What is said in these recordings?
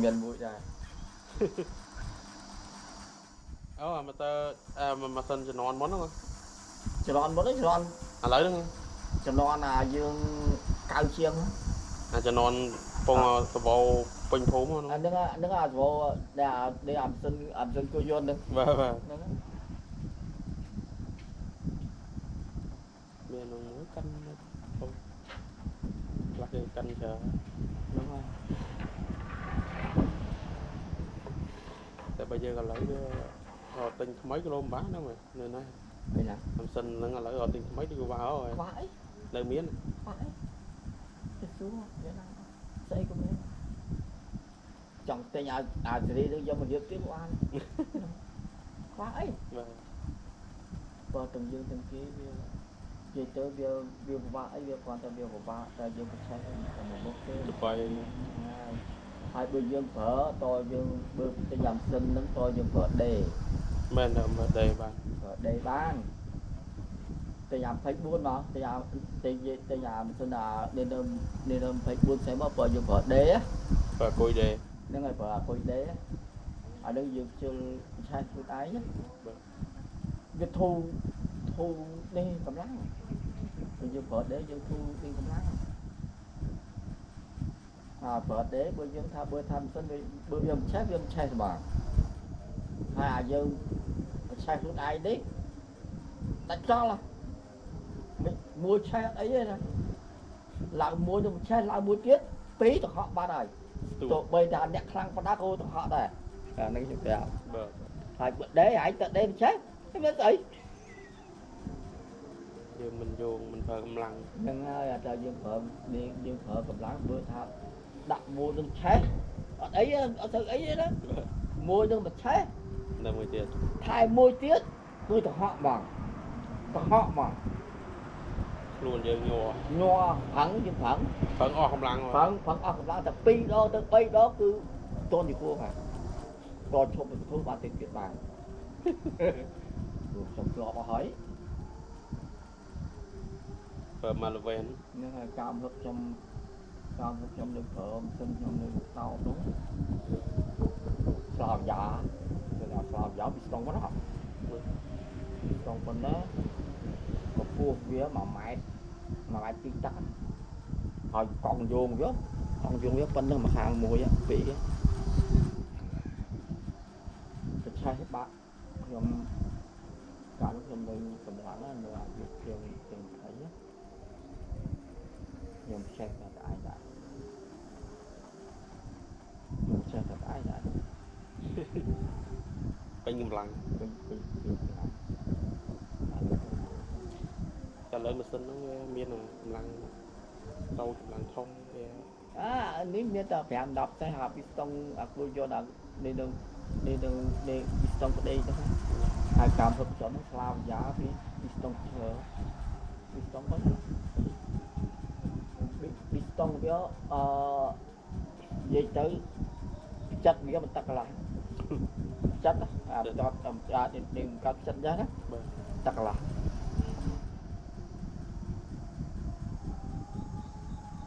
មានមួយដែរ អូអាម៉ូទ័រអាម៉ាស៊ីនជំនាន់មុនហ្នឹង ជំនាន់មុនជំនាន់ ឥឡូវហ្នឹង ជំនាន់អាយើងកៅជាង អាជំនាន់ពងសបោពេញភូមិហ្នឹង អាហ្នឹងហ្នឹងអាសបោដែលដែលអាម៉ាស៊ីនអាម៉ាស៊ីនគោយន្តហ្នឹង បាទបាទ ហ្នឹង មាននឹងមួយកាន់អូខ្លះគេកាន់ច្រើន ហ្នឹងហើយ តែបើយើងឥឡូវវារត់ទិញថ្មីគីឡូមិនបានហ្នឹងនៅណា ពេលណា ម៉ាស៊ីនហ្នឹងឥឡូវរត់ទិញថ្មីគឺវ៉ាហើយ ខ្វះអី នៅមាន ខ្វះអីទៅសួរវាណាស្អីក៏មានចង់ទិញឲ្យអាសេរីនឹងយកមករៀបទៀតក៏បានខ្វះអី បាទ បើទាំងយើងទាំងគេវានិយាយទៅវាវាពិបាកអីវាគ្រាន់តែវាពិបាកតែយើងប្រឆេះតែមួយមុខទេ ទៅបាយ ហើយបើយើងប្រើតយើងបើទិញអាម៉ាស៊ីនហ្នឹងតយើងប្រើដេ មែនតែមើលដេបាន ប្រើដេបានទិញអា24មកទិញអាទិញទិញអាម៉ាស៊ីនអានេះនៅនេះនៅ24សេមកបើយើងប្រើដេ បើគួយដេ ហ្នឹងហើយប្រើអាគុយដេអានេះយើងខ្ជិលឆេះខ្លួនឯងវាធូរធូរនេះកម្លាំងបើយើងប្រើដេយើងធូរនេះកម្លាំងអាប្រើដេបើយើងថាបើថាម៉ាស៊ីនវាបើវាមិនឆេះវាមិនឆេះហ្មងហើយអាយើងឆេះខ្លួនឯងនេះដាច់ចោលមួយឆេះអីទេណាឡើងមួយនឹងឆេះឡើងមួយទៀតពីរទៅហក់បាត់ហើយទោះបីថាអ្នកខ្លាំងប៉ុណ្ណាក៏ទៅហក់ដែរអាហ្នឹងខ្ញុំប្រាប់ បាទ ហើយបើដេឯងទៅដេមិនឆេះមានស្អី យើងមិនយោងមិនប្រើកម្លាំង ហ្នឹងហើយអាតែយើងប្រើយើងប្រើកម្លាំងបើថាដាក់មួយនឹងឆេះអត់អីអត់ទៅអីទេណាមួយនឹងមិនឆេះ នៅមួយទៀត ថែមមួយទៀតគឺទៅហក់ហ្មងទៅហក់ហ្មង ខ្លួនយើងញ័រ ញ័រប្រឹងយើងប្រឹង ប្រឹងអស់កម្លាំង ប្រឹងប្រឹងអស់កម្លាំងតែ2ដងទៅ3ដងគឺតន់ជាគួរហ្នឹងតឈប់ទៅធ្វើបានទៀតទៀតបានព្រោះខ្ញុំធ្លាប់អស់ហើយ ប្រើមកល្វែន ហ្នឹងហើយកាមហឹកខ្ញុំកាមហឹកខ្ញុំនៅប្រើម៉ាស៊ីនខ្ញុំនៅតោនោះស្លាបយ៉ាគេថាស្លាបយ៉ាពីស្តង់ប៉ុណ្ណាពីស្តង់ប៉ុណ្ណាកម្ពស់វា1ម៉ែត្រ1ម៉ែត្រ2ទឹកហើយកង់យោងវាកង់យោងវាប៉ុណ្្នឹងមួយខាងមួយពីរទៅឆេះបាក់ខ្ញុំកាលនោះខ្ញុំនៅកម្លាំងនៅអាយុជាងជាង20ខ្ញុំឆេះតែឯងដែរខ្ញុំឆេះតែឯងដែរ ពេញកម្លាំង ពេញពេញកម្លាំង តែលើម៉ាស៊ីនហ្នឹងវាមានកម្លាំងតូចកម្លាំងធំវា អានេះមានតែ5 10ទេហាពីស្តុងអាគួយយកដល់នេះនឹងនេះនឹងនេះពីស្តុងក្តីទៅហើយតាមភពចំស្លាវយ៉ាពីពីស្តុងឈើពីស្តុងហ្នឹងពីស្តុងវាអឺនិយាយទៅចិត្តវាមិនទឹកកន្លះចិត្តអាតតអានេះកាត់ចិត្តយ៉ាងណាទឹកកន្លះ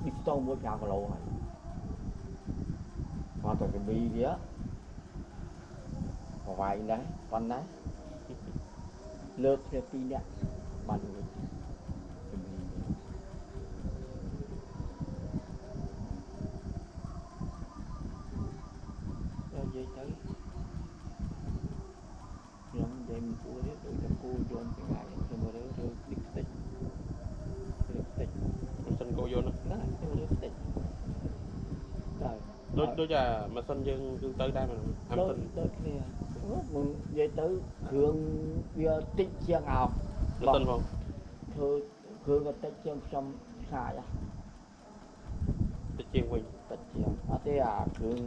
ពីស្តុងមួយ5គីឡូហើយមកទៅកប៊ីវាប្រវាយដែរប៉ុណ្ណាលើកគ្នា2នាក់បានរួចកប៊ីវានិយាយទៅខ្ញុំនិយាយមិនគួរទេដូចតែគួរយន្តពីថ្ងៃខ្ញុំរើរើតិចតិចតិចតិច ម៉ាស៊ីនគោយន្ត ណាខ្ញុំរើតិចតែ ដូចដូចអាម៉ាស៊ីនយើងគឺទៅដែរមែនអាម៉ាស៊ីន ដូចគ្នាមិននិយាយទៅគ្រឿងវាតិចជាងអោ ម៉ាស៊ីនផង ធ្វើគ្រឿងក៏តិចជាងខ្ញុំឆ្ងាយ តិចជាងវិញ តិចជាងអត់ទេអាគ្រឿង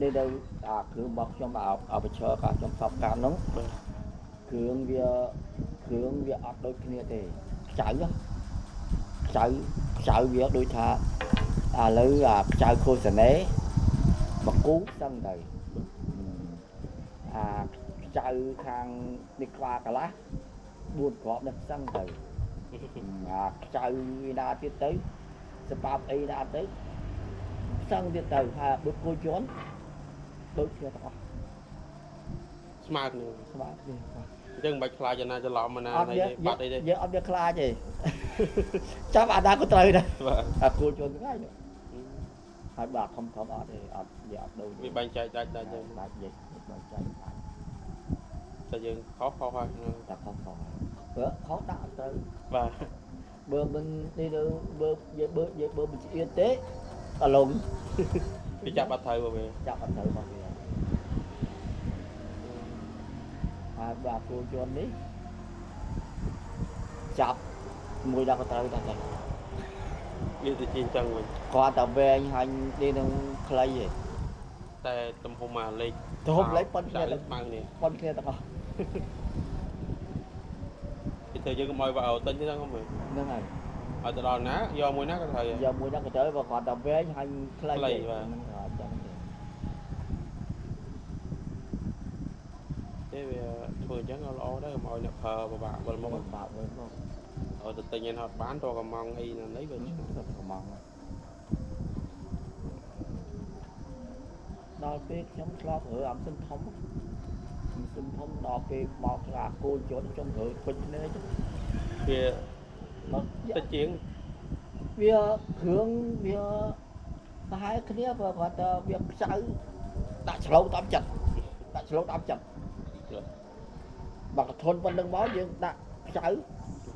នេះទៅអាគ្រឿងរបស់ខ្ញុំអាបឈើកាខ្ញុំសពកាហ្នឹងគ្រឿងវាគ្រឿងវាអត់ដូចគ្នាទេខ្ចៅខ្ចៅខ្ចៅវាដូចថាឥឡូវអាខ្ចៅខូសាណេមកគូសឹងទៅអាខ្ចៅខាងនេះក្បាលកន្លះ4គ្រាប់នេះសឹងទៅអាខ្ចៅឯណាទៀតទៅសបាបអីណាទៅសឹងទៀតទៅហើយបើគោជន់ ដូចគ្នាទាំងអស់ ស្មើគ្នា ស្មើគ្នាបាទ អញ្ចឹងមិនបាច់ខ្លាចអាណាច្រឡំអាណា អត់ អី យើង បាត់អីទេ យើងអត់មានខ្លាចទេ ចាប់អាណាក៏ត្រូវដែរ បាទ អាគោជន់ថ្ងៃនោះហើយបាទធំធំអត់ទេអត់យើងអត់ដូរ វាបែងចែកដាច់ដាច់ចឹង ដាច់និយាយបែងចែកដាច់ តែយើងខុសខុសហើយ តែខុសខុសបើខុសដាក់អត់ត្រូវ បាទ បើមិននេះទៅបើយើងបើយើងបើមិនឆ្អៀតទេអាឡុង វាចាប់អត់ត្រូវបើវា ចាប់អត់ត្រូវរបស់វាហើយបើគោជន់នេះចាប់មួយដល់ក៏ត្រូវដែរតែ វាទៅជាអញ្ចឹងវិញ គាត់តែវែងហើយនេះនឹងខ្លីឯង តែទំហំអាលេខ ទំហំលេខប៉ុនគ្នា ស្មើគ្នា ប៉ុនគ្នាទាំងអស់ គេធ្វើយើងកុំឲ្យបើទិញទេហ្នឹងមើល ហ្នឹងហើយ ឲ្យទៅដល់ណាយកមួយណាក៏ត្រូវ យកមួយណាក៏ត្រូវបើគាត់តែវែងហើយខ្លី ខ្លីបាទ ហ្នឹងអត់ចឹងទេ ទេវាធ្វើអញ្ចឹងក៏ល្អដែរកុំឲ្យអ្នកប្រើពិបាកវិលមុខ បាក់វិញមក ឲ្យទៅទិញឯងអត់បានតកំងអីណានេះវា ទៅកំងដល់ពេលខ្ញុំធ្លាប់រើអាម៉ាស៊ីនធំម៉ាស៊ីនធំដល់ពេលមកអាគោជន់ខ្ញុំរើពេញភ្នែក វា មក តិចជាង វាគ្រឿងវាប្រហែលគ្នាព្រោះគាត់ថាវាខ្ចៅដាក់ឆ្លងតាមចិត្តដាក់ឆ្លងតាមចិត្តបើកធនប៉ុណ្្នឹងមកយើងដាក់ខ្ចៅ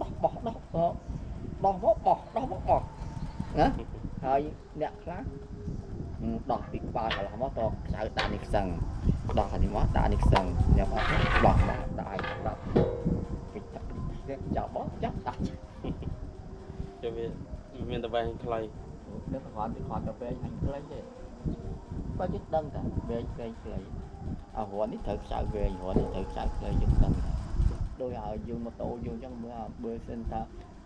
បោះបោះដោះបោះមកបោះដោះមកបោះណាហើយអ្នកខ្លះដោះពីក្បាលកន្លះមកតខ្ចៅដាក់នេះខ្សឹងដោះអានេះមកដាក់នេះខ្សឹងអ្នកអត់ដោះមកដាក់ឲ្យដាក់ពីទឹកចាប់បោះចាប់ដាក់ ចុះវាមានតវែងខ្លី នឹងគ្រាន់តែគ្រាន់តែវែងហាញ់ខ្លីទេបើយើងដឹងតាវែងវែងខ្លីអារនេះត្រូវខ្ចៅវែងរនេះត្រូវខ្ចៅខ្លីយើងដឹងតាដោយឲ្យយើងម៉ូតូយើងអញ្ចឹងមើលបើសិនថា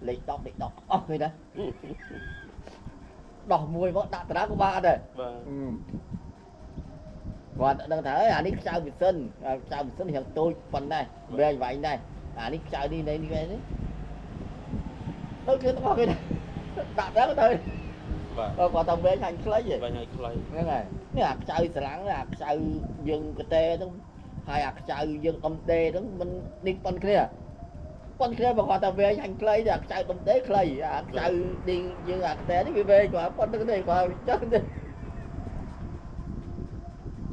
លេខ10លេខ10អស់គេណាដោះមួយមកដាក់តាក៏បានដែរ បាទ គាត់ដឹងថាអានេះខ្ចៅម៉ាស៊ីនខ្ចៅម៉ាស៊ីនរៀងតូចប៉ុណ្ណេះវែងវែងដែរអានេះខ្ចៅនេះនេះនេះដូចគ្នាទាំងអស់គេដាក់ទៅទៅ បាទ បើគាត់ទៅវែងហាញ់ខ្លី វែងឲ្យខ្លី ហ្នឹងហើយនេះអាខ្ចៅស្រឡាំងអាខ្ចៅយើងកតេហ្នឹងហើយអាខ្ចៅយើងដុំដេហ្នឹងមិននេះប៉ុនគ្នាប៉ុនគ្នាបើគាត់ទៅវែងហាញ់ខ្លីអាខ្ចៅដុំដេខ្លីអាខ្ចៅនេះយើងអាកតេនេះវាវែងគាត់ប៉ុនហ្នឹងទេគាត់ចឹងទេ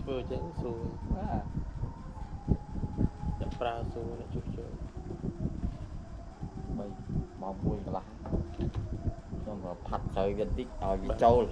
ធ្វើចឹងស្រួល បាទ អ្នកប្រើស្រួលអ្នកជួសជុល 3ម៉ោង1កន្លះខ្ញុំក៏ផាត់ស្រូវវាបន្តិចឲ្យវាចូល